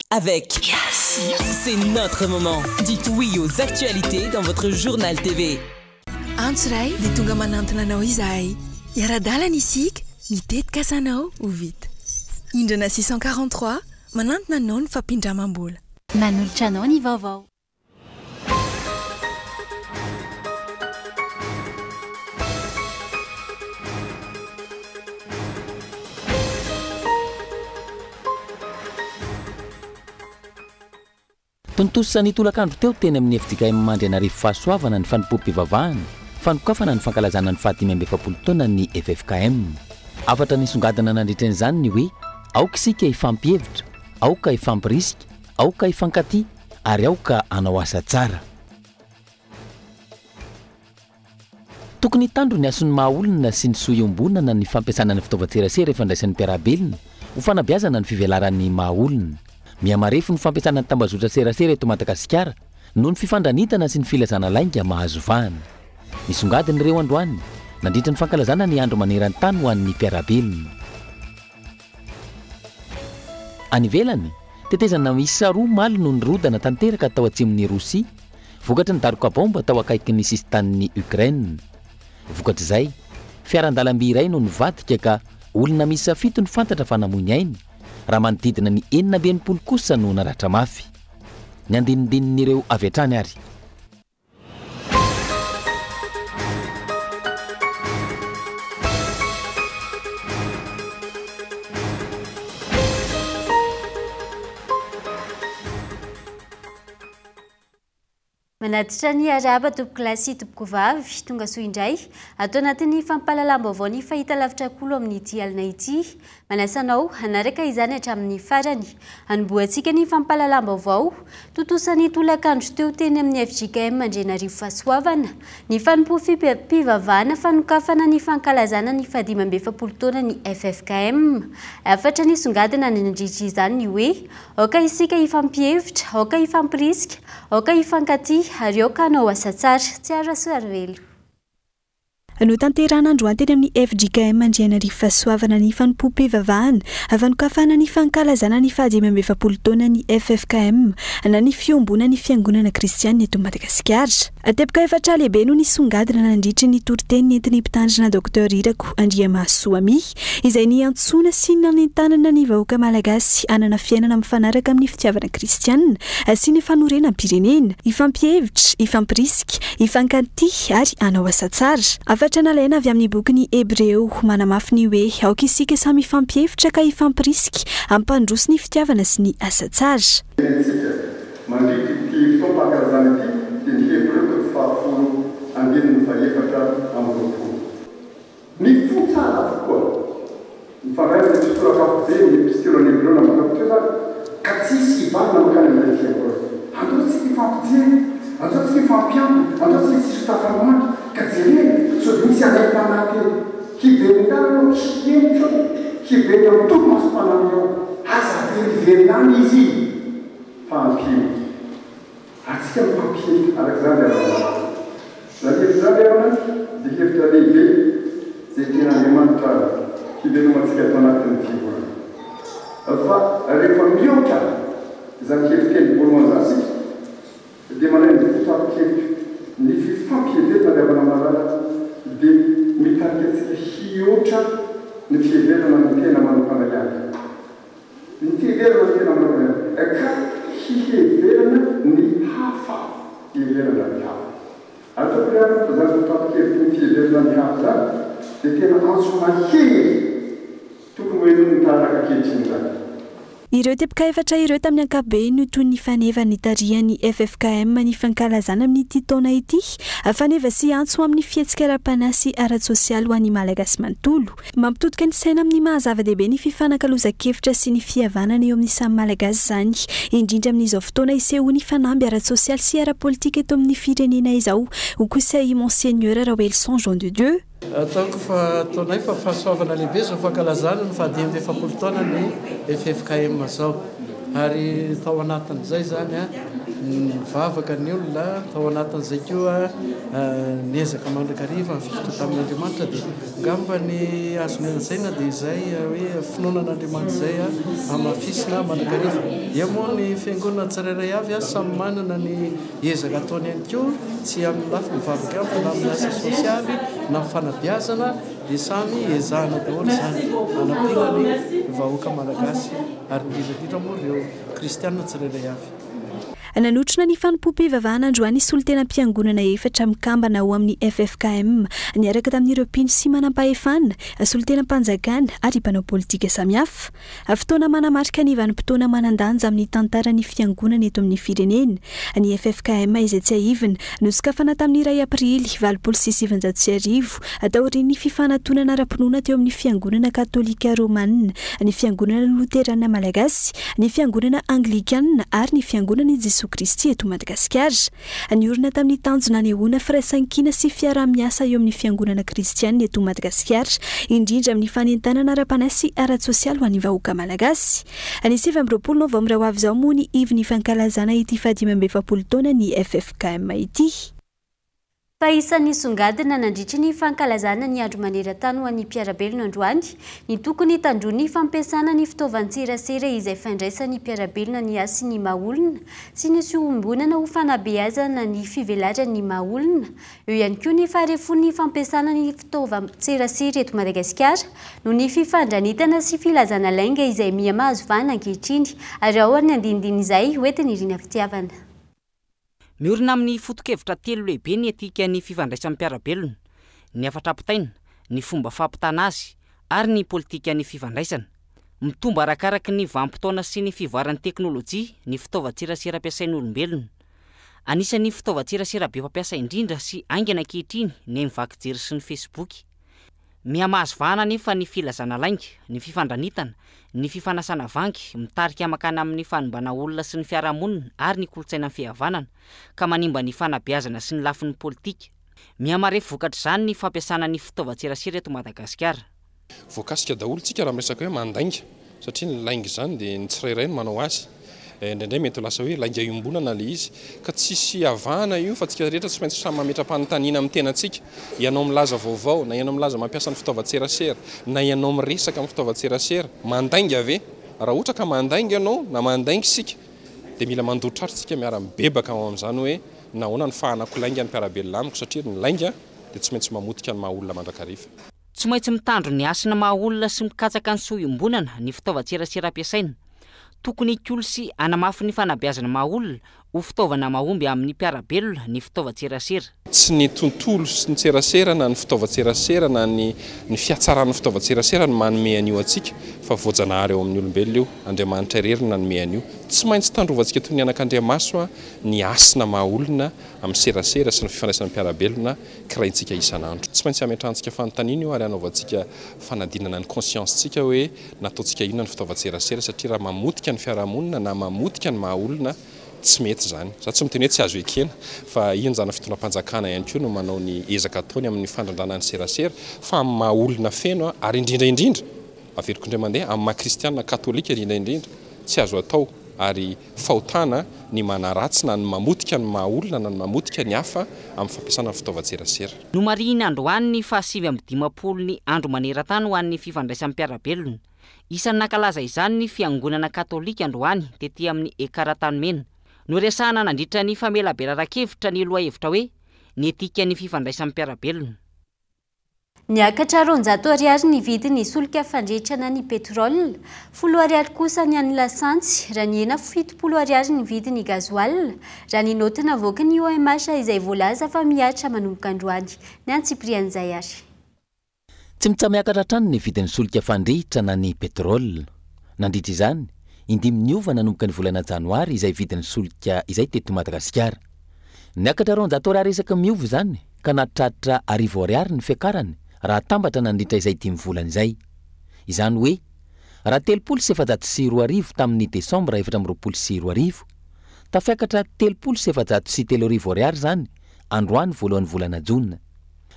Avec Yes C'est notre moment. Dites oui aux actualités dans votre journal TV. Antso iray dia tonga manantona anao izahay. Hiara-dalana isika, ny tetikasanao ho vita. Indrana 643, manantona anao ny fampindramam-bola. Manolotra anao ny vaovao. Tontosa ny tolakandro teo teny amin'ny fjkm Andrianarivo Fahasoavana ny fanompoam-pivavahana, fanokafana ny fankalazana ny faha-45 taonan'ny ffkm. Hafatra nisongadina nandritra izany ny hoe, Aoka isika hifampihevitra, aoka hifampirisika, aoka hifankatia ary aoka hanao asa tsara. Tokony hitandro ny hasin'ny maha olona sy ny soa iombonana ny fampiasana ny fitaovan-tserasera ifandraisan'ny mpiara-belona ho fanabeazana ny fivelaran'ny maha olona. Mihamarefo ny fampiasana ny tambazotra serasera eto Madagasikara noho ny fifandranitana sy ny filazana lainga mahazo vahana. Nisongadina ireo androany nandritra ny fankalazana ny andro maneran-tany ho an'ny mpiara-belona. Any ivelany, tetezana miisa roa omaly no nirodana tanteraka tao atsimon'i Rosia, vokatry ny daroka baomba tao akaikin'ny sisintanin'i Ukraine. Vokatr'izay, fiaran-dalamby iray no nivadika ka olona miisa fito no fantatra fa namoy ny ainy, raha manodidina ny 66 kosa no naratra mafy. Ny andinindinin'ireo avy hatrany ary. Manatitra ny arahaba tompokolahy sy tompokovavy, tonga soa indray ato anatin'ny fampahalalam-baovao ny fahitalavitra Kolo amin'ity alina ity. Manasa anao hanaraka izany hatramin'ny farany. Hanombohantsika ny fampahalalam-baovao. Tontosa ny tolakandro teo teny amin'ny fjkm Andrianarivo Fahasoavana ny fanompoam-pivavahana fanokafana ny fankalazana ny fahadimy amby efapolo taonan'ny ffkm. Hafatra nisongadina nandritra izany ny hoe, Aoka isika hifampihevitra, aoka hifampirisika, aoka hifankatia ary aoka hanao asa tsara. Tsiaro Rasoarivelo. Notanterahina androany teny amin'ny fjkm Andrianarivo Fahasoavana ny fanompoam-pivavahana fanokafana ny fankalazana ny faha-45 taonan'ny ffkm na ny Fiombonan'ny Fiangonana Kristianina eto Madagasikara. Teboka efatra lehibe no nisongadina nandritry ny toriteny nentin'ny mpitandrina Docteur Irako Andriamahasoa-Mi izay niantsoana sy nanentanana ny vahoaka malagasy hanana fiainana mifanaraka amin'ny fitiavana kristianina sy ny fanorenam-pirenena, hifampihevitra, hifampirisika, hifankatia ary hanao asa tsara. Hafatra nalaina avy amin'ny bokin'ny Hebreo, manamafy ny hoe aoka isika samy hifampihevitra ka hifampirisika hampandroso ny fitiavana sy ny asa tsara. Jerentsika mandritra ity fotoam-pankalazana ity dia ny Hebreo toko fahafolo andininy fahefatra amby roapolo. Ny fo tsara tokoa. Mifandray amin'ny epistola ankapobeny, ny epistilan'ny Hebreo navoakako teo izany, ka tsy hisy hivalona mankany amin'ilay fiangonana. Andao tsika hifampijery, andao tsika hifampiampy, andao tsika tsy hisy ho tafanoandry, ka jerena sao dia misy alaim-panahy te hiverina any ianao, hihemotra eo, hiverina amin'ny torimasom-panahy eo. Aza avela hiverina any izy fa ampio. Antsika no mpampihevitra araka izany ry havana malala. Izany hevitra izany ry havana dia hevitra lehibe izay tian'Andriamanitra hivelomantsika ato anatin'ny fiangonana. Fa rehefa mihoatra izany hevi-teny voalohany izany isika dia mandray ny votoatin-kevitra. Ny fifampiheverana ry havana malala dia mitarika antsika hihoatra ny fiheverana ny tena manokana ihany. Ny fiheverana ny tena manokana ihany ka hiheverana ny hafa, hiheverana ny hafa. Ataoko ry havana fa izany votoatin-kevitry ny fiheverana ny hafa izany dia tena antso mahery tokony ho henoin'ny taranaka ankehitriny izany. Ireo teboka efatra ireo tamin'ny ankapobeny no toy ny faneva nitarihan'ny ffkm ny fankalazana amin'ity taona ity, faneva sy antso ho amin'ny fihetsika ara-panahy sy ara-tsosialy ho an'ny Malagasy manontolo. Mampitodika ny saina amin'ny maha zava-dehibe ny fifanakalozan-kevitra sy ny fihavanana eo amin'ny samy Malagasy izany, indrindra amin'izao fotoana isehoan'ny fanamby ara-tsosialy sy ara-politika eto amin'ny firenena izao, hoy kosa i Monseigneur Raoelison Jean de Dieu. Ataoko fa ataonay fa fahasoavana lehibe izao fankalazana ny faha-45 taonan'ny ffkm izao ary tao anatin'izay izany Nivavaka ny olona, tao anatin'izay koa niezaka mandrakariva nifikitra tamin'Andriamanitra dia angamba ny azo nolazaina dia izay hoe finoana an'Andriamanitra izay hamafisina mandrakariva. Eo moa ny fiangonana tsirairay avy samy manana ny ezaka ataony ihany koa, tsy amin'ny lafiny vavaka ihany fa na amin'ny asa sosialy na amin'ny fanabeazana dia samy ezahana daholo izany hanampiana ny vahoaka malagasy ary indrindra indrindra moa ireo kristiana tsirairay avy. Nanotrona ny fanompoam-pivavahana androany solontenam-piangonana efatra mikambana ao amin'ny ffkm niaraka tamin'ireo mpino sy manampahefana, solontenam-panjakana ary mpanao politika samihafa. Fotoana manamarika ny vanim-potoana manan-danja amin'ny tantaran'ny fiangonana eto amin'ny firenena ny ffkm izay tsiahivina nosokafana tamin'ny iray aprily 1980 taorian'ny fifanatonana ara-pinoana teo amin'ny Fiangonana Katolika Romana, ny Fiangonana Loterana Malagasy, ny Fiangonana Anglikana ary ny Fiangonan'i Jesoa Kristy eto Madagasikara. Niorina tamin'ny tanjona hanehoana firaisankina sy fiaraha-miasa eo amin'ny Fiangonana Kristianina eto Madagasikara, indrindra amin'ny fanentanana ara-panahy sy ara-tsosialy ho an'ny vahoaka malagasy. Ny 29 novambra ho avy izao moa ny ivon'ny fankalazana ity fahadimy amby efapolo taonan'ny FFKM ity. Fa isan'ny nisongadina nandritry ny fankalazana ny andro maneran-tany ho an'ny mpiara-belona androany ny tokony hitandroana ny fampiasana ny fitaovan-tserasera izay fandraisan'ny mpiara-belona ny hasin'ny maha-olona sy ny fiombonana ho fanabeazana ny fivelaran'ny maha-olona. Eo ihany koa ny faharefon'ny fampiasana ny fitaovan-tserasera eto Madagasikara noho ny fifandranitana sy filazana lainga izay miha mahazo vahana ankehitriny, ary ao ary ny andinindiny izay hoentin'ny Rina Fitiavana. Miorina amin'ny foto-kevitra telo lehibe ny etika ny fifandraisan'ny mpiara-belona: ny hafatra ampitaina, ny fomba fampitana azy ary ny politika ny fifandraisana. Mitombo arakaraky ny vanim-potoana sy ny fivoaran'ny teknolojia ny fitaovan-tserasera ampiasain'olombelona. Anisan'ny fitaovan-tserasera be mpampiasa indrindra sy haingana ankehitriny ny haino vaky jery sy ny Facebook. Mihamahazo vahana anefa ny filazana lainga, ny fifandranitana, ny fifanasana vangy, mitarika mankany amin'ny fanimbana olona sy ny fiarahamonina ary ny kolontsaina fihavanana, ka manimba ny fanabeazana sy ny lafiny politika. Mihamarefo vokatr'izany ny fampiasana ny fitaovan-tserasera eto Madagasikara. Voakasika daholo tsika raha miresaka hoe mandainga, satria ny lainga izany dia ny tsirairay no manao azy. Indraindray mety ho lasa hoe lainga iombonana ilay izy, ka tsisy avahana io fa tsika rehetra tsy maintsy samy mametra-panontaniana amin'ny tenantsika. Ianao milaza vaovao, na ianao milaza mampiasa ny fitaovan-tserasera, na ianao miresaka amin'ny fitaovan-tserasera, mandainga ve? Raha ohatra ka mandainga ianao na mandainga isika, dia mila mandoa tratra isika, miara-mibebaka ao amin'izany hoe nahoana no fahanako lainga ny mpiara-belona amiko, satria ny lainga dia tsy maintsy mamotika ny maha-olona mandrakariva. Tsy maintsy mitandro ny hasina maha-olona sy mikatsaka ny soa iombonana ny fitaovan-tserasera ampiasaina. Tokony hikolo sy hanamafy ny fanabeazana maha-olona ho fitaovana mahomby amin'ny mpiara-belona ny fitaovan-tserasera. Tsy ny tontolo sy ny serasera na ny fitaovan-tserasera na ny ny fihatsaran'ny fitaovan-tserasera no manome an'io antsika, fa voajanahary ao amin'ny olombelona io. Andriamanitra irery no nanome an'io. Tsy maintsy tandrovantsika toy ny anakandriamaso ny hasina maha-olona amin'ny serasera sy ny fifandraisana mpiara-belona kiraintsika isan'andro. Tsy maintsy hametrahantsika fanontaniana io ary hanaovantsika fanadinana ny conscience-ntsika hoe nataontsika inona ny fitaovan-tserasera, satria raha mamotika ny fiarahamonina na mamotika ny maha-olona, tsy mety izany. Izaho tsy miteny hoe tsy azo ekena, fa henjana fitondram-panjakana ihany koa no manao ny ezaka ataony amin'ny fandrindrana ny serasera, fa amin'ny maha-olona feno ary indrindra indrindra, averiko indray mandeha, amin'ny maha-kristiana katolika indrindra indrindra, tsy azo atao ary fahotana ny manaratsy na ny mamotika ny maha-olona na ny mamotika ny hafa amin'ny fampiasana ny fitaovan-tserasera. Nomarihina androany ny faha-59 ny andro maneran-tany ho an'ny fifandraisan'ny mpiara-belona. Isan'ny nankalaza izany ny fiangonana katolika androany tety amin'ny Ekar Antanimena. Noresahana nandritra ny famelabelaran-kevitra ny lohahevitra hoe ny etikan'ny fifandraisan'ny mpiara-belona. Niakatra 200 ariary ny vidin'ny solika fandrehitrana ny pétrole, 10 ariary kosa ny an'ny lasantsy, raha nihena 70 ariary ny vidin'ny gasoil, raha ny noty navoaky ny OMH izay voalaza fa mihatra manomboka androany. Ny antsipirian'izay ary. Tsy mitsaha-miakatra hatrany ny vidin'ny solika fandrehitra na ny pétrole. Nandritra izany, indimy niova nanomboka ny volana janoary izay vidin'ny solika izay teto Madagasikara. Niakatra 200 ariary isaky ny miova izany, ka nahatratra 1000 ariary ny fiakarany raha atambatra nandritra izay 5 volana izay. Izany hoe, raha 2030 tamin'ny desambra 2024, tafiakatra 3430 ariary izany androany voalohan'ny volana jona.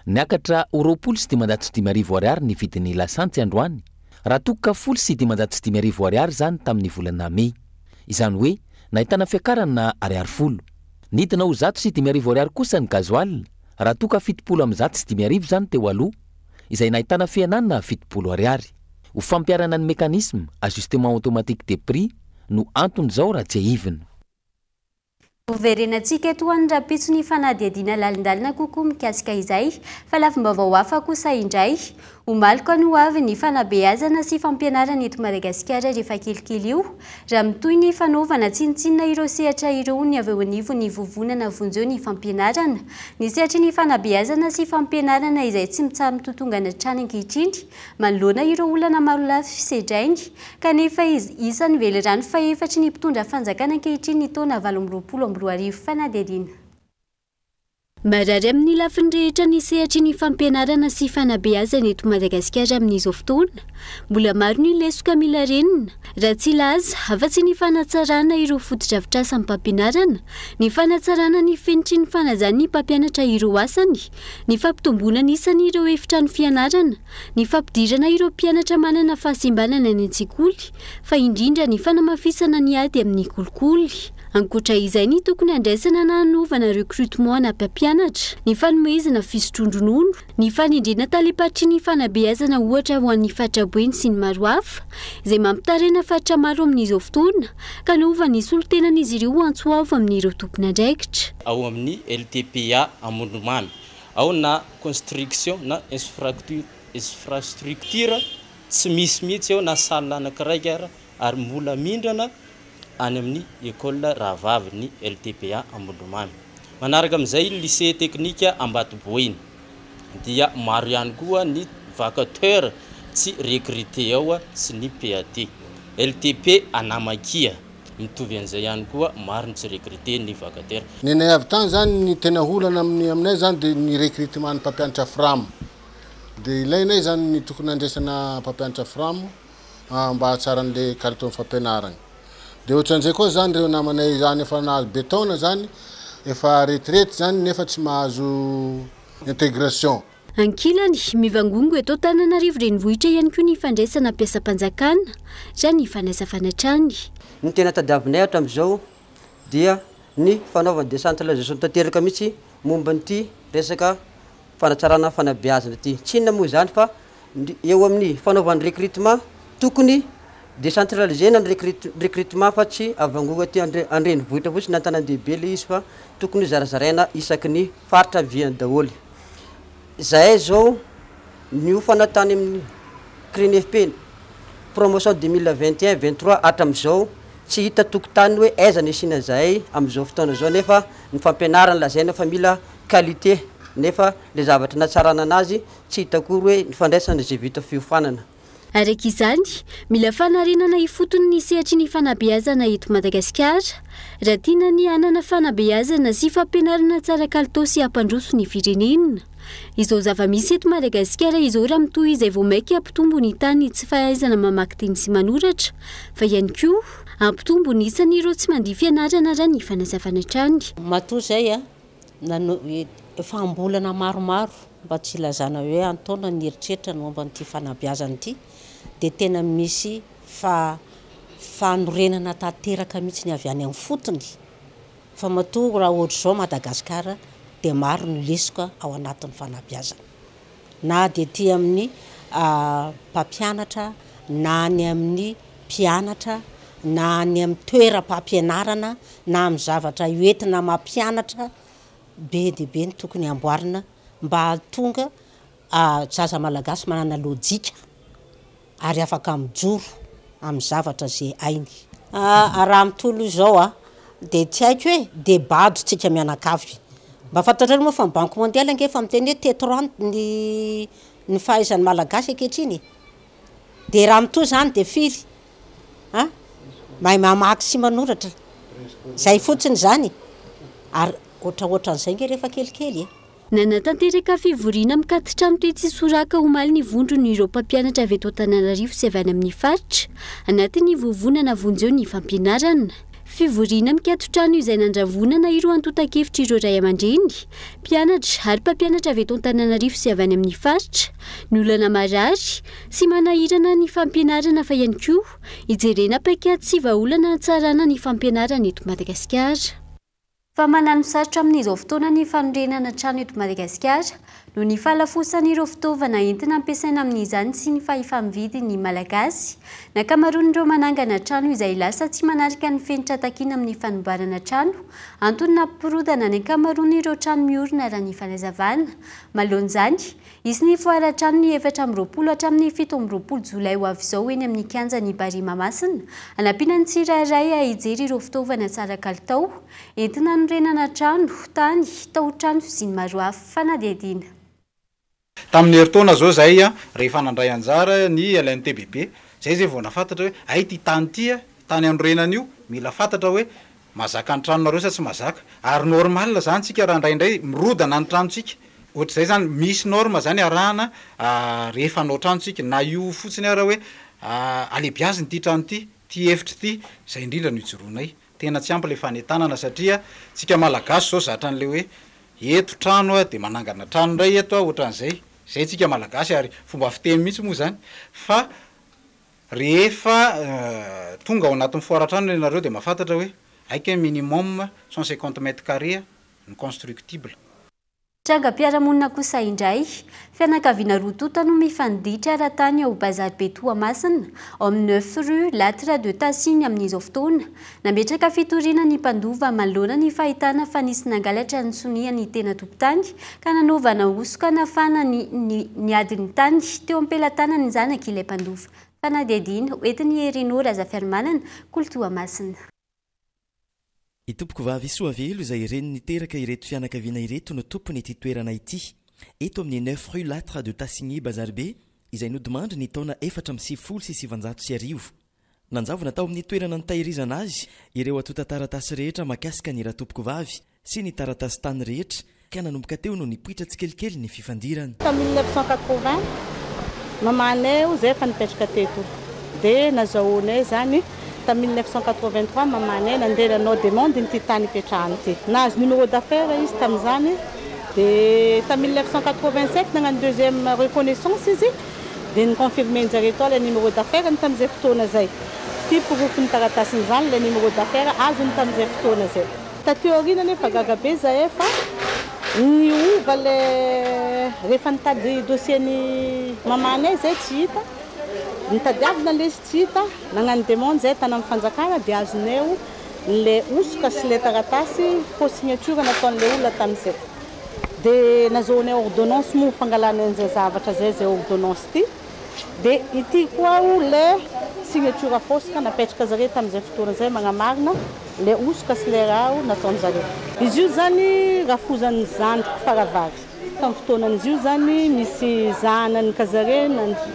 Niakatra ho 520 ariary ny vidin'ny lasantsy androany, raha toa ka 510 ariary izany tamin'ny volana mey. Izany hoe, Nahitana fiakarana ariary 10. Nidina ho 105 ariary kosa ny gasoil, raha toa ka 170 izany teo aloha, izay nahitana fihenana 70 ariary. Ho fampiharana ny mécanisme ajustement automatique des prix no anton'izao raha tsiahivina. Hoverenantsika eto ho an'ny rahampitso ny fanadihadiana lalindalina kokoa mikasika izay, fa lafim-baovao hafa kosa indray. Omaly koa no avy ny fanabeazana sy fampianarana eto Madagasikara rehefa kelikely io, raha mitohy ny fanaovana tsinontsinona ireo sehatra ireo ny avy eo anivon'ny vovonana vonjeo ny fampianarana. Ny sehatry ny fanabeazana sy fampianarana izay tsy mitsaha-mitotongana hatrany ankehitriny manoloana ireo olana marolafy sedrainy, kanefa isan'ny velirano fahefatry ny mpitondra fanjakana ankehitriny ny taona 2028 fanadihadiana. Marary amin'ny lafiny rehetra ny sehatry ny fampianarana sy fanabeazana eto Madagasikara amin'izao fotoana. Mbola maro ny lesoka mila renina, raha tsy hilaza afa-tsy ny fanatsarana ireo fotodrafitrasam-pampianarana, ny fanatsarana ny fenitry ny fanajan'ny mpampianatra ireo asany, ny fampitomboana ny isan'ireo efitrano fianarana, ny fampidirana ireo mpianatra manana fahasembanana any an-tsekoly, fa indrindra ny fanamafisana ny ady amin'ny kolikoly. Ankoatra izay ny tokony handraisana na hanovana recrutement ana mpampianatra, ny fanomezana fisotroan-dronono, ny fanendrena talem-paritry ny fanabeazana ohatra ho an'ny faritra Boeny sy ny maro hafa, izay mampitaraina faritra maro amin'izao fotoana, ka novan'ny solontenan'izy ireo antso avo amin'ireo tompon'andraikitra. Ao amin'ny LTPA Amoronmamy, ao na construction na infrastructure tsy misy mihitsy ao na salle anankiray ara, ary mbola mindrana any amin'ny école rahavavy ny LTPA Ambondromamy. Manaraka amin'izay lycée technique Ambatoboeny dia maro ihany koa ny vacataire tsy recruté ao sy ny PAT. LTP Anamakia mitovy an'izay ihany koa, maro ny tsy recruté ny vacataire. Ny anay avy tany zany ny tena olana amin'ny aminay zany dia ny recrutement ny mpampianatra FRAM. Dia ilainay zany ny tokony handraisana mpampianatra FRAM mba hahatsaran'le kalitaon'ny fampianarana. Dia ohatran'izay koa zany ireo namanay zany efa nahazo be taona zany, efa retraite zany nefa tsy mahazo intégration. Ankilany, mivangongo eto Antananarivo renivohitra ihany koa ny fandraisana mpiasam-panjakana, raha ny fanazavana hatrany. Ny tena tadiavinay hatramin'izao dia ny fanaovana décentralisation tanteraka mihitsy momba an'ity resaka fanatsarana fanabeazana ity. Tsy inona moa izany fa eo amin'ny fanaovana recrutement, tokony décentralisena ny recrutement fa tsy avangongo aty an-drenivohitra fotsiny na an-tanàn-dehibe ilay izy fa tokony zarazaraina isaky ny faritra aviany daholo. Zahay zao niofana tany amin'ny CRINFP promotion 2021 23 hatramin'izao tsy hita tokotany hoe aiza ny asiana zahay amin'izao fotoana izao, nefa ny fampianarana lazaina fa mila qualité, nefa le zavatra natsarana anazy tsy hita akory hoe ny fandraisana izay vita fiofanana. Araka izany, mila fanarenana ifotony ny sehatry ny fanabeazana eto Madagasikara, raha tiana ny hanana fanabeazana sy fampianarana tsara kalitao sy hampandroso ny firenena. Izao zava-misy eto Madagasikara izao raha mitohy izay vao mainka hampitombo ny tany tsy fahaizana mamaky teny sy manoratra, fa ihany koa hampitombo ny isan'ireo tsy mandia fianarana raha ny fanazavana hatrany. Matoa izay efa am-bolana maromaro mba tsy ilazana hoe antaona ny eritreritra ny momba an'ity fanabeazana ity, dia tena misy fanorenana tanteraka mihitsy ny avy any amin'ny fotony, fa matoa raha ohatr'izao Madagasikara dia maro ny lesoka ao anatin'ny fanabeazana, na dia aty amin'ny mpampianatra na any amin'ny mpianatra na any amin'ny toeram-pampianarana na amin'ny zavatra hoentina mampianatra, be dia be ny tokony hamboarina mba hahatonga zaza malagasy manana lojika ary afaka mijoro amin'ny zavatra izay hainy. Raha mitohy izao dia tsy haiko e, dia bado tsika mianakavy. Mba fantatrareo moa fa ny Banque mondiale ange efa miteny hoe T3 ny fahaizan'ny malagasy ankehitriny e. Dia raha mitohy izany dia firy? Mahay mamaky sy manoratra. Izay fotsiny izany. Ary ohatraohatran'izay ange rehefa kelikely e. Nanatanteraka fivoriana mikati-trano tetsy Isoraka omaly ny vondron'ireo mpampianatra avy eto Antananarivo sy avy any amin'ny faritra, anatin'ny vovonana Vonjeo ny fampianarana. Fivoriana mikaton-trano izay nandravonana ireo antontan-kevitr'ireo ray aman-dreny, mpianatra ary mpampianatra avy eto Antananarivo sy avy any amin'ny faritra, ny olana marary sy manahirana ny fampianarana fa ihany koa hijerena paikady sy vahaolana hahatsarana ny fampianarana eto Madagasikara. Fa manano sarotra amin'izao fotoana ny fanorenana trano eto Madagasikara noho ny fahalafosan'ireo fitaovana entina ampiasaina amin'izany sy ny fahefa-mividin'ny Malagasy. Ny ankamaroan'ireo manangana trano izay lasa tsy manaraka ny fenitra takiana amin'ny fanamboarana trano, antony nampirodana ny ankamaroan'ireo trano miorina raha ny fanazavana. Manoloana izany, Hisy ny foara trano ny 24 hatramin'ny 27 jolay ho avy izao eny amin'ny kianjan'i Barea Mahamasina, hanampiana ny tsirairay hijery ireo fitaovana tsara kalitao entina hanorenana trano, tany, taotrano sy ny maro hafa. Fanadihadiana. Tamin'ny herintaona izao izahay rehefa nandray anjara ny LNTBB, izay izay vao nahafantatra hoe hay ity tany ity, tany hanorenana io, mila fantatra hoe Mahazaka ny tranonareo sa tsy mahazaka? Ary normal zany tsika raha indraindray mirodana ny tranontsika, ohatr'izay zany, misy norme zany arahana rehefa hanao trano tsika, na io fotsiny ara hoe alebiaziny ity trano ity, ity efitra ity, zay indrindra no ijoroanay. Tena tsy ampy le fanentanana satria tsika malagasy zao zatra an'le hoe eto trano a de manangana trano indray eto a ohatran'izay, zay tsika malagasy ary fomba fiteny mihitsy moa zany fa Rehefa tonga ao anatin'ny foire trano ianareo dia mahafantatra hoe aika minimum 150 mètres carrés ny constructible. Trangam-piarahamonina kosa indray, fianakaviana roa tonta no mifanoditra ara-tany ao Bazary Be Toamasina, ao amin'ny neuf rue Latre de Tassigny amin'izao fotoana. Nametraka fitoriana ny mpandova manoloana ny fahitana fa nisy nangalatra ny sonian'ny tena tompon-tany ka nanaovana hosoka nafana ny ny niady ny tany teo am-pelatanan'ny zanak'ilay mpandova. Fanadihadiana hoentin'i Herino Razafiarimanana, Kolo Toamasina. Itompokovavy Soavelo izay reny niteraka ireto fianakaviana ireto no tompon'ity toerana ity, eto amin'ny neuf rue Latre de Tassigny Bazaribe, izay nodimandry ny taona 1994. Nanjavona tao amin'ny toerana nitahirizana azy ireo antontan-taratasy rehetra mahakasika ny Ratompokovavy sy ny taratasin-tany rehetra ka nanomboka teo no nipoitra tsikelikely ny fifandirana. Tamin'ny 1980, mamanay io zay efa nipetraka teto dia nazahoanay zany tamin'ny 1983 mamanay nandeha nanao demande ity tany ipetrahany ity. Nahazo numéro d'affaires izy tamin'izany dia tamin'ny 1987 nagnano deuxième reconnaissance izy. Dia ni-confirmer-njareo tao ilay numéro d'affaires-ny tamin'izay fotoana izay. Ity porofon'ny taratasin'izany ilay numéro d'affaires azony tamin'izay fotoana izay. Taty aoriana anefa gaga be izahay fa niova ilay rehefa nitady dossier-n'i mamanay izahay tsy hita, nitadiavina ilay izy tsy hita, nagnano demande izahay tany amin'ny fanjakana dia azonay ilay hosoka sy ilay taratasy faux signature nataon'ilay olona tamin'izay. Dia nazahoanay ordonnance moa fangalana an'izay zavatra izay, izay ordonnance ity. Dia ity koa aho ilay signature fausse napetraka zareo tamin'izay fotoana izay magnamarina ilay hosoka sy ilay raha nataon-jareo. Izy io izany rafozan'ny zandriko faravavy. Tamin'ny fotoanan'izy io izany misy zanany ka zareo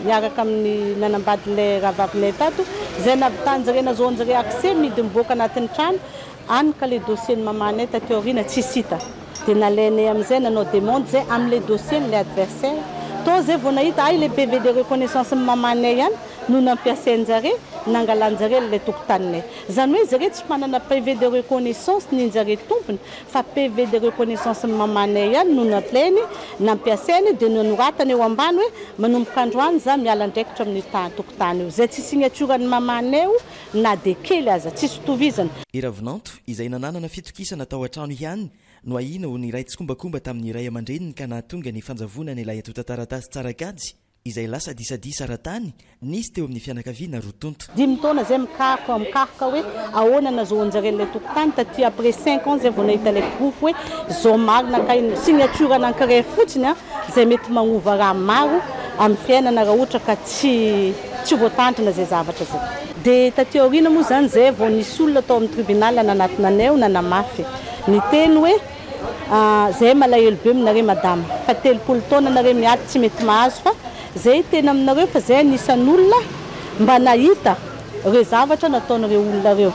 niaraka amin'ny nanambady ilay rahavavinay tato, izay nahavitan-jareo nazahoan-jareo accès midy mivoaka anatin'ny trano Any ka le dossier ny mamanay taty aoriana tsisy hita de nalainay amizay nanao demande zay amle dossier ny le adversaire tao zay vao nahita hay le PV de reconnaissance ny mamanay ihany no nampiasainjare nangalanjare le tokotaninay zany hoe zare tsy manana PV de reconnaissance ninjare tompony fa PV de reconnaissance ny mamanay ihany no nalainy nampiasainy de nanoratany eo ambany hoe manomboka androany za miala andraikitra amin'io tokotany io zay tsy signature ny mamanay io Na dia kely aza, tsisy itovizana. I Ravinanto, izay nananana fitokisana tao an-trano ihany, no ahiana ho niray tsikombakomba tamin'ny ray aman-dreniny ka nahatonga ny fanjavonana ilay antontan-taratasy tsara kajy, izay lasa disadisa ara-tany nisy teo amin'ny fianakaviana roa tonta. Dimy taona zay mikaroka mikaroka hoe ahoana nazoanjareo ilay tokotany, taty après cinq ans zay vao nahita ilay porofo hoe zao marina kay, signature anankiray fotsiny an, izay mety magnova raha maro amin'ny fiainana raha ohatra ka tsy tsy voatandrina izay zavatra izay. Dia taty aoriana moa izany izay vao nisy olona tao amin'ny tribunal nanatona anay nanamafy niteny hoe izay malahelo be aminareo madama fa 30 taona nareo miady tsy mety mahazo fa izay hiteny aminareo fa izay anisan'olona mba nahita ireo zavatra nataon'ireo olona ireo.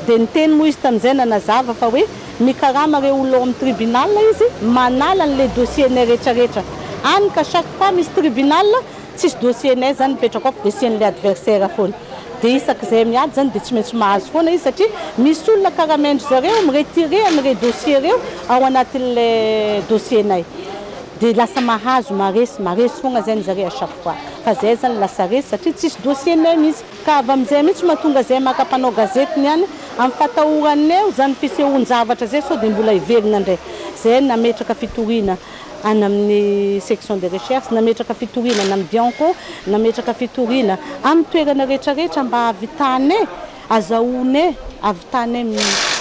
Dia niteny moa izy tamin'izay nanazava fa hoe mikarama ireo olona ao amin'ny tribunal izy manala an'ilay dossier-nay rehetrarehetra. Any ka chaque fois misy tribunal tsisy dossier-nay izany mipetraka ao fa dossier-n'ilay adversaire foana. Dia isak'izay miady izany dia tsy maintsy mahazo foana izy satria misy olona karamain-dry zareo mi-retirer an'ireo dossier ireo ao anatin'ilay dossier-nay. Dia lasa mahazo, maharesy, maharesy foana izany zareo à chaque fois. Fa zahay izany lasa resy satria tsisy dossier-nay mihitsy. Ka avy amin'izay mihitsy mahatonga zahay maka mpanao gazety niany amin'ny fatahoranay izany fisehoan-javatra izay sao dia mbola hiverina indray. Zahay nametraka fitoriana any amin'ny section de recherche, nametraka fitoriana any amin'ny Bianco, nametraka fitoriana amin'ny toerana rehetra rehetra mba hahavitanay, azahoanay, hahavitanay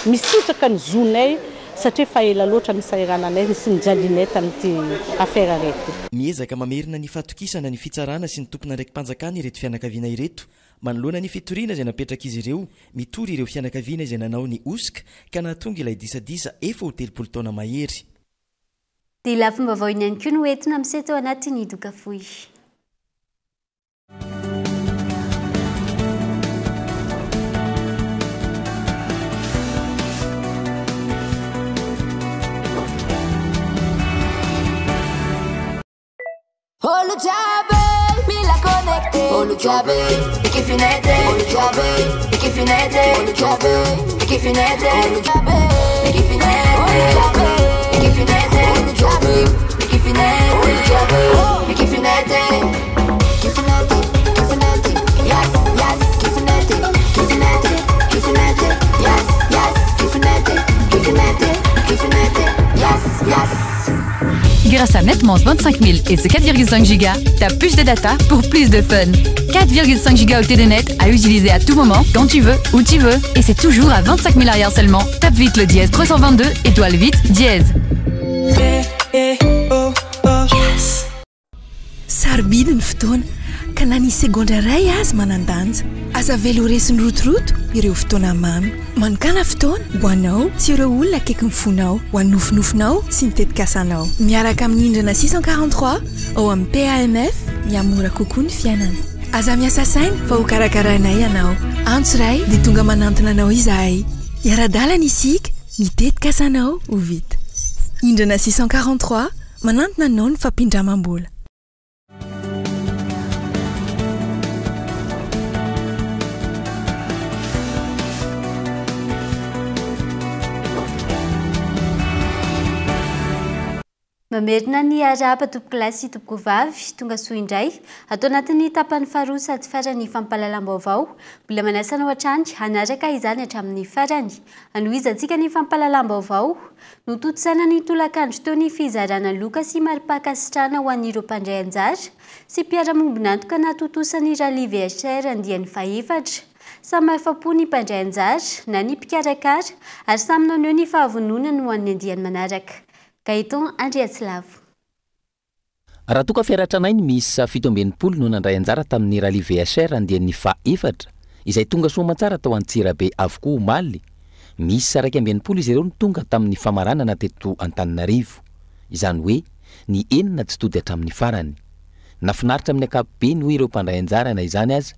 misitraka ny zonay satria efa ela loatra nisahirananay sy nijalianay tamin'ity affaire araiky ity. Miezaka mamerina ny fahatokisana ny fitsarana sy ny tompon'andraiki-panjakana ireto fianakaviana ireto manoloana ny fitoriana izay napetrak'izy ireo mitory ireo fianakaviana izay nanao ny hosoka ka nahatonga ilay disadisa efa ho 30 taona mahery. Dia lafim-baovao iny ihany koa no entina miseho tao anatin'ny doka fohy. Olo jiaby mila connecté Olo jiaby mikifinete Olo jiaby mikifinete Olo jiaby mikifinete Olo jiaby mikifinete Olo jiaby mikifinete Olo jiaby mikifinete Olo jiaby mikifinete Kifinete kifinete yes yes kifinete kifinete kifinete yes yes kifinete kifinete kifinete yes yes. Grâce à Netment 25 000 et ses 4,5 Go, t'as plus de data pour plus de fun. 4,5 gigaoctets de net à utiliser à tout moment, quand tu veux, où tu veux. Et c'est toujours à 25 000 arrière seulement. Tape vite le dièse 322, étoile 8, dièse. Sarobidy ny fotoana, ka na ny segondra iray aza manan-danja. Aza avela ho resin'ny rotoroto ireo fotoana mamy. Manokàna fotoana ho anao sy ireo olona akaikin'ny fonao, ho an'ny nofinofinao sy ny tetikasanao. Miaraka amin'ny Indrana 643 ao amin'ny PAMF, mihamora kokoa ny fiainana. Aza miasa saina fa hokarakarainay ianao. Antso iray dia tonga manantona anao izahay. Hiara-dalana isika, ny tetikasanao ho vita. Indrana 643, manantona anao ny fampindramam-bola. Mamerina ny arahaba tompokolahy sy tompokovavy, tonga soa indray ato anatin'ny tapany faharoa sady farany fampahalalam-baovao. Mbola manasa anao hatrany hanaraka izany hatramin'ny farany. Hanohizantsika ny fampahalalam-baovao. Notontosaina ny tolakandro teo ny fizarana loka sy mari-pankasitrahana ho an'ireo mpandray anjara sy mpiara-mombon'antoka nahatontosa ny Rallye VHR andiany fahefatra. Samy afa-po ny mpandray anjara na ny mpikarakara ary samy naneho ny fahavononany ho an'ny andiany manaraka. Gaëtan Andriatsilavo. Raha toa ka fiara tranainy miisa 67 no nandray anjara tamin'ny Rallye VHR andiany faha-efatra, izay tonga soa aman-tsara tao Antsirabe avokoa omaly, miisa 61 izy ireo no tonga tamin'ny famaranana teto Antananarivo. Izany hoe, ny enina tsy tody hatramin'ny farany. Nafinaritra amin'ny ankapobeny hoy ireo mpandray anjara na izany aza,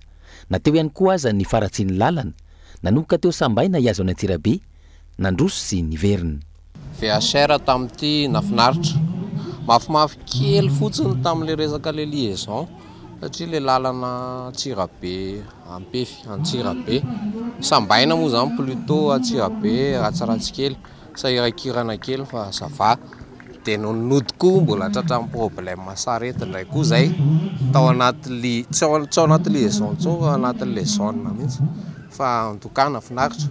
na teo ihany koa aza ny faharatsian'ny lalana, nanomboka teo Sambaina hihazo an'Antsirabe, nandroso sy niverina. VHR tamin'ity nafinaritra. Mafimafy kely fotsiny tamin'ilay resaka ilay liaison satria ilay lalana Antsirabe Ampefy Antsirabe Sambaina moa izany plutôt Antsirabe ratsiratsy kely, sahirankirana kely fa ça va. Dia nony nody koa mbola tratran'ny problème sarety indray koa izay tao anaty li-, tsy ao tsy ao anaty liaison intsony fa ao anatin'ilay zone mihitsy fa en tout cas nahafinaritra.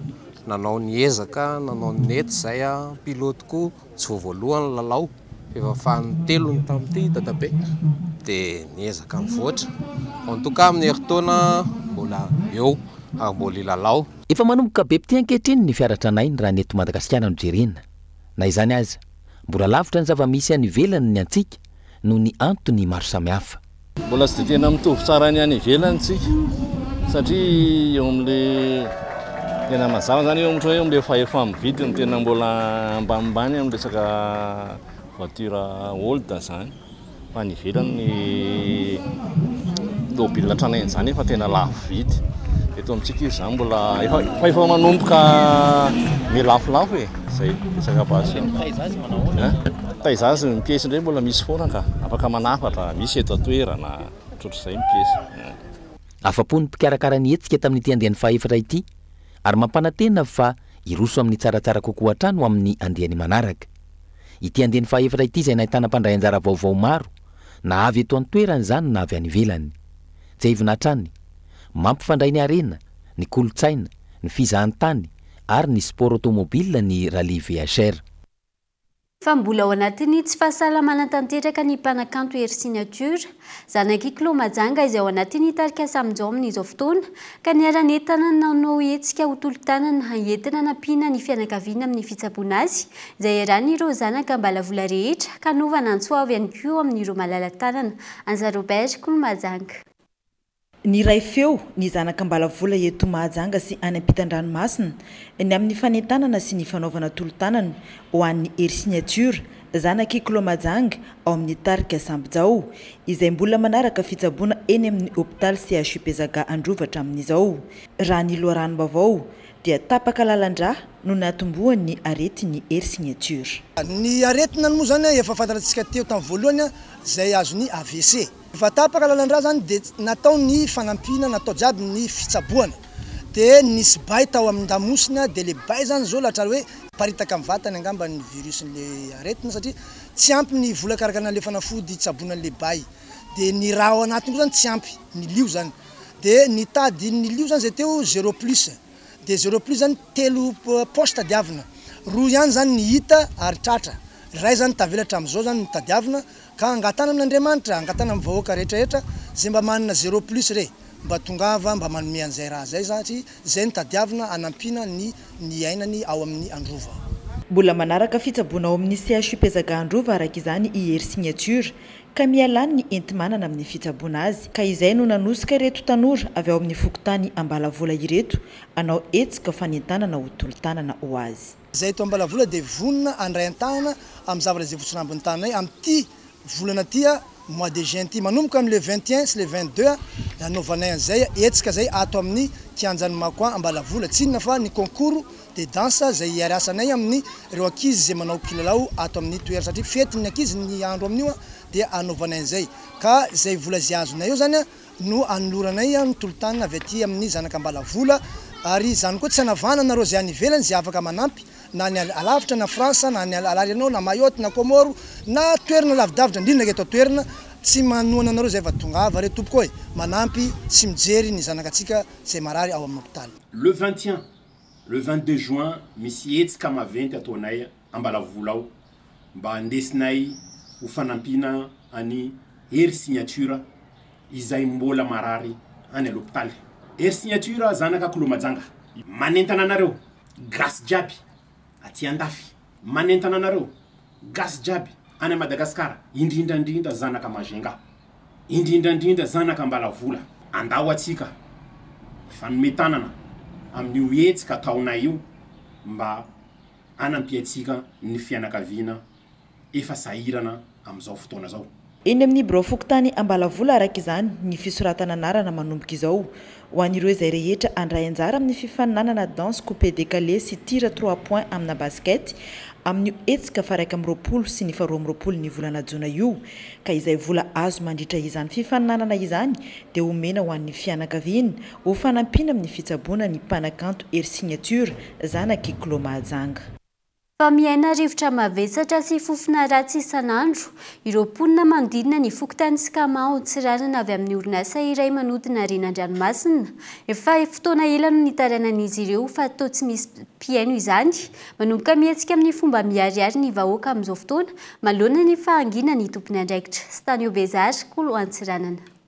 Nanao ny ezaka, nanao ny nety izay aho, pilote koa tsy vao voalohany ny lalao fa efa fanintelony tamin'ity dadabe dia niezaka nivoatra. En tout cas amin'ny herintaona mbola eo ary mbola hilalao. Efa manomboka be mpitia ankehitriny ny fiara tranainy raha ny eto Madagasikara no jerena. Na izany aza, mbola lavitra ny zava-misy any ivelany ny antsika noho ny antony maro samihafa. Mbola tsy dia tena mitovy tsara ny any ivelany tsika satria eo amin'le tena mazava zany eo ohatra hoe eo amin'le fahefa-mividy no tena mbola ambanimbany amin'ny resaka voiture old zany fa any ivelany ny tômôbila tranainy zany efa tena lafo vidy. Eto amintsika izy zany mbola efa fa efa manomboka milafolafo e, zay resaka passion. Mitaiza azy manao ahoana? Hein? Mitaiza azy ny piesy indray mbola misy foana ka, afaka manafatra, misy eto an-toerana, ohatrohatr'izay ny piesy. Afa-po ny mpikarakara ny hetsika tamin'ity andiany fahaefatra ity ary mampanantena fa hiroso amin'ny tsaratsara kokoa hatrany ho amin'ny andiany manaraka. Ity andiany fahaefatra ity izay nahitana mpandray anjara vaovao maro, na avy eto an-toerana izany na avy any ivelany. Tsiahivina hatrany, mampifandray ny harena, ny kolontsaina, ny fizahantany ary ny sport automobile ny Rallye VHR. Fa mbola ao anatin'ny tsy fahasalamana tanteraka ny mpanakanto Hery Signature, zanak'i Clos Majanga izay ao anatin'ny tarika Samijao amin'izao fotoana, ka niara-nientana nanao hetsika ho tolo-tanana entina hanampiana ny fianakaviana amin'ny fitsaboana azy, izay iarahan'ireo zanaka Ambalavola rehetra, ka hanovana antso avo ihany koa amin'ireo malala-tanana. Anja Robert, Clos Mahajanga. Niray feo ny zanak'Ambalavola eto Mahajanga sy any ampitan-dranomasina ny amin'ny fanentanana sy ny fanaovana tolo-tanana ho an'ny Hery Signature, zanak'i Clos Mahajanga ao amin'ny tarika Sambijao, izay mbola manaraka fitsaboana eny amin'ny hopitaly CHU Bezaga Androva hatramin'izao. Raha ny loharanom-baovao dia tapaka lalan-drà no natombohan'ny aretin'ny Hery Signature. Ny aretina moa izany efa fantatsika teo tamin'ny voalohany izay azon'ny AVC. Efa tapaka lalan-drà zany de natao ny fanampiana, natao jiaby ny fitsaboana. De nisy bay tao amin-damosina de le bay zany zao latra hoe miparitaka amin'ny vatany angamba ny virus n'le aretina satria tsy ampy ny vola karakarana an'le fanafody hitsaboana an'le bay. De ny rà ao anatiny koa zany tsy ampy, ny lio zany. De nitady ny lio zany zay teo zéro plus. De zéro plus zany telo poche tadiavina. Roa ihany zany ny hita ary tratra. Iray zany tavela hatramin'izao zany no tadiavina Ka angatana amin'Andriamanitra, angatana amin'ny vahoaka rehetra rehetra zay mba manana zéro plus re, mba tongava mba manome an'izay raha zay satria zay no tadiavina hanampiana ny ny iainany ao amin'ny Androva. Mbola manaraka fitsaboana ao amin'ny CHU Pezaga Androva araka izany i Hery Signature ka miha lany ny enti-manana amin'ny fitsaboana azy ka izay no nanosika ireto tanora avy ao amin'ny fokontany Ambalavola ireto hanao hetsika fanentanana ho tolo-tanana ho azy. Izay eto Ambalavola dia vonona handray an-tanana amin'ny zavatra izay votsirambin'ny tananay amin'ity volana ity, mois de juin ity. Manomboka amin'ny le 21 sy le 22 hanaovanay an'izay hetsika izay ato amin'ny kianjan'ny Makoa Ambalavola. Tsy inona fa ny concours de danse izay hiarasanay amin'ny ireo ankizy izay manao kilalao ato amin'ny toerana satria fetin'ny ankizy ny andro amin'io dia hanaovanay an'izay. Ka izay vola izay azonay eo izany no anoloranay ny tolo-tanana avy aty amin'ny zanak'Ambalavola ary izany koa tsy hanavahana anareo izay any ivelany izay afaka manampy na any alavitra na France na any La Réunion na Mayotte na Comores na toerana lavidavitra indrindra eto an-toerana tsy manohana anareo izay fa tongava re tompoko e manampy sy mijery ny zanakatsika izay marary ao amin'ny hopitaly. Le 21, le 22 juin misy hetsika maventy ataonay Ambalavola ao mba andesinay ho fanampiana an'i Hery Signature izay mbola marary any alopitaly. Hery Signature zanaka Kolomajanga. Manentana anareo gasy jiaby aty andafy, manentana anareo gasy jiaby any Madagascar, indrindra indrindra zanaka Majunga, indrindra indrindra zanaka Ambalavola, andao atsika hifanome tanana amin'io hetsika ataonay io mba hanampiantsika ny fianakaviana efa sahirana amin'izao fotoana izao. Eny amin'ny birao fokontany Ambalavola araka izany ny fisoratana anarana manomboka izao ho an'ireo izay rehetra handray anjara amin'ny fifaninanana danse coupé décalé sy tir à trois points amina basket amin'io hetsika faha 21 sy ny faha 22 ny volana jona io ka izay vola azo mandritra izany fifaninanana izany dia omena ho an'ny fianakaviana ho fanampiana amin'ny fitsaboana ny mpanakanto Hery Signature zanak'i Clos Mahajanga. Fa miaina rivotra mavesatra sy fofona ratsy isan'andro ireo mponina manodidina ny fokontany Scama ao Antsiranana avy amin'ny orinasa iray manodina harena an-dranomasina. Efa fotoana ela no nitarainan'izy ireo fa toa tsy misy mpihaino izany. Manomboka mihetsika amin'ny fomba miharihary ny vahoaka amin'izao fotoana manoloana ny fahanginan'ny tompon'andraikitra. Stanio Bezara, Kolo Antsiranana.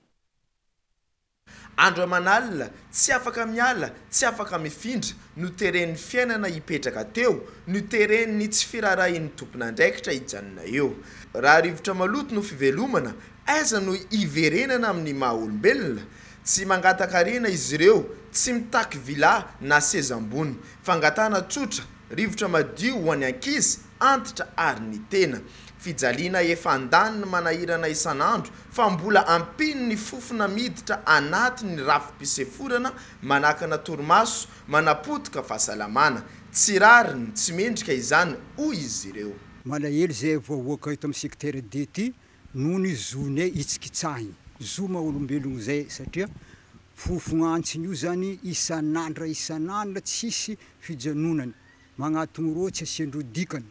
Andro aman'alina, tsy afaka miala, tsy afaka mifindra, noteren'ny fiainana hipetraka teo, noteren'ny tsy firaharahian'ny tompon'andraikitra hijanona eo. Raha rivotra maloto no fivelomana, aiza no hiverenana amin'ny maha olombelona? Tsy mangataka harena izy ireo, tsy mitaky villa na seza ambony. Fangatahana tsotra, rivotra madio ho an'ny ankizy, antitra ary ny tena. Fijaliana efa andaniny manahirana isan'andro fa mbola ampian'ny fofona miditra anaty ny rafi-piseforana manakana torimaso, manapotika fahasalamana. Tsy rariny, tsy mendrika izany, hoy izy ireo. Malahelo izay vahoaka eto amin'ny secteur D ty noho ny zonay hitsikitsahiny, zo maha olombelogno izay satria. Fofogna antsiny io zany isan'andra isan'andra tsisy fijanonany. Magnatogno rô tsy asiandreo dikany.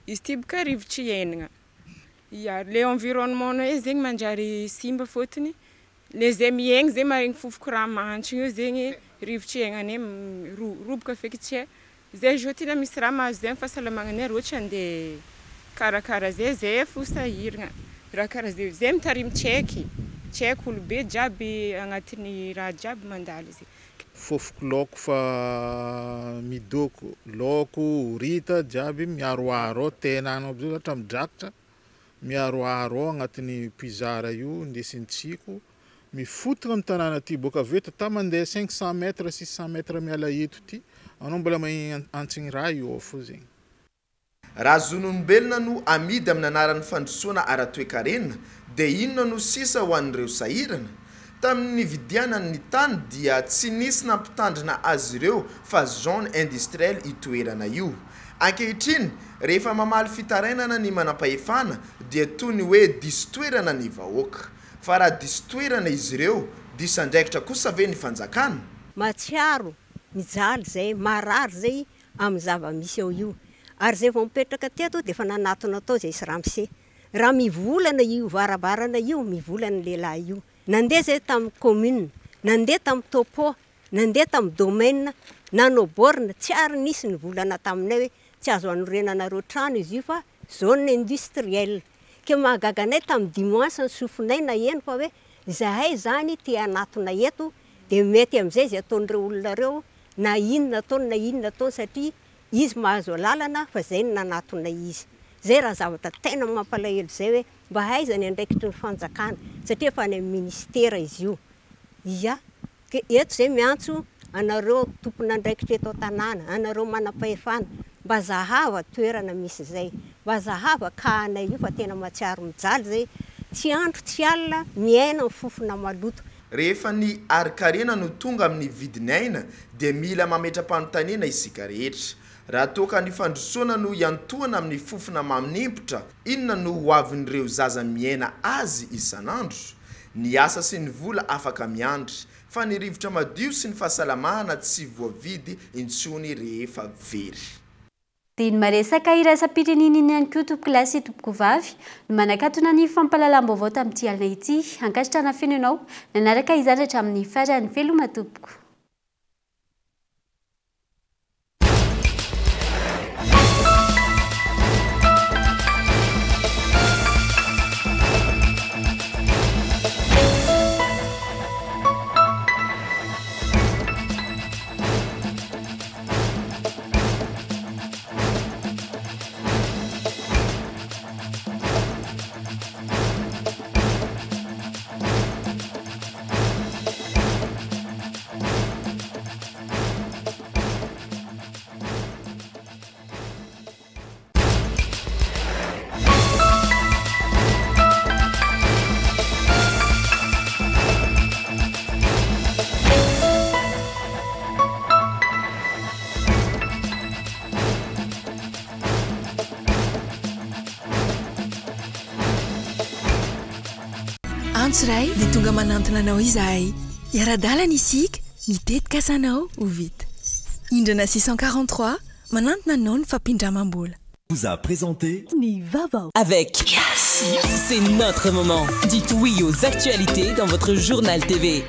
Izy ty boka rivotry iainagna. Ya, le environnement-nay zegny manjary simba fôtony le zay miaigny zegny maregny fofoko raha mahantrigny io zegny rivotry iaignanay roboka feky tsy hay. Zay zao ty na misy raha mahazo zay amin'ny fahasalamagnanay rô tsy andeha karakara zay, zay fo sahiragna. Raha karaha zay, zay mitarimy tsy haiky, tsy haiko olobe jiaby agnatin'ny raha jiaby mandalo izy. Fofoko laoko fa midoko, laoko, horita jiaby miharoharo ao, tena anao aby zao zatra midrakitra, miharoharo ao agnatin'ny puisard io, indesin'ny tsiko, mifotogna amin'ny tanàna aty boaka avy eto, ta mandeha 500 mètres, 600 mètres miala eto ty, anao mbola mahegny antsigny raha io ao fo zegny. Raha zon'olombelona no amidy amin'ny anaran'ny fandrosoana ara-toekarena dia inona no sisa ho an'ireo sahirana? Tamin'ny nividianany ny tany dia tsy nisy nampitandrina azy ireo fa zone industrielle io toerana io. Ankehitriny, rehefa mamaly fitarainana ny manampahefana dia toy ny hoe diso toerana ny vahoaka. Fa raha diso toerana izy ireo, diso andraikitra kosa ve ny fanjakana? Mahatsiaro mijaly izay, marary izay amin'ny zava-misy eo io. Ary izay vao mipetraka teto dia efa nanatona tao izay sy ramose. Raha mivolana io varavarana io, mivolana ny lehilahy io. Nandeha izay tamin'ny commune, nandeha tamin'ny topo, nandeha tamin'ny domaine, nanao borne, tsy ary nisy nivolana taminay hoe tsy azo anorenanareo trano izy io fa zone industrielle. Ke mahagaga anay tamin'ny dimanche ny sofinay naheno fa hoe izahay izany te hanatona eto dia mety amin'izay izay ataon'ireo olona ireo na inona ataony na inona ataony satria izy mahazo alalana fa zay no nanatona izy. Zay raha zavatra tena mampalahelo zay hoe mba aiza ny andraikitry ny fanjakana satria efa any amin'ny ministera izy io. Ia, ke eto zay miantso anareo tompon'andraikitra eto an-tanàna, anareo manam-pahefana, mba zahava toerana misy zay, mba zahava cas anay io fa tena mahatsiaro mijaly zay, tsy andro tsy alina miaina ny fofona maloto. Rehefa ny harin-karena no tonga amin'ny vidin'ny aina dia mila mametra-panontaniana isika rehetra. Raha toa ka ny fandrosoana no iantohana amin'ny fofona maminimpotra, inona no ho avin'ireo zaza miaina azy isan'andro? Ny asa sy ny vola afaka miandry, fa ny rivotra madio sy ny fahasalamana tsy voavidy intsony rehefa very. Dia ny maresaka iraisam-pirenena iny ihany koa tompokolahy sy tompokovavy no manakatona ny fampahalalam-baovao tamin'ity alina ity. Ankasitrahana feno ianao nanaraka izany hatramin'ny farany. Veloma tompoko. Antso iray dia tonga manantona anao izahay. Hiara-dalana isika, ny tetikasanao ho vita. Indrana 643, manantona anao ny fampindramam-bola. Vous a présenté Ny vaovao. Avec Yes. C'est notre moment. Dites oui aux actualités dans votre journal TV.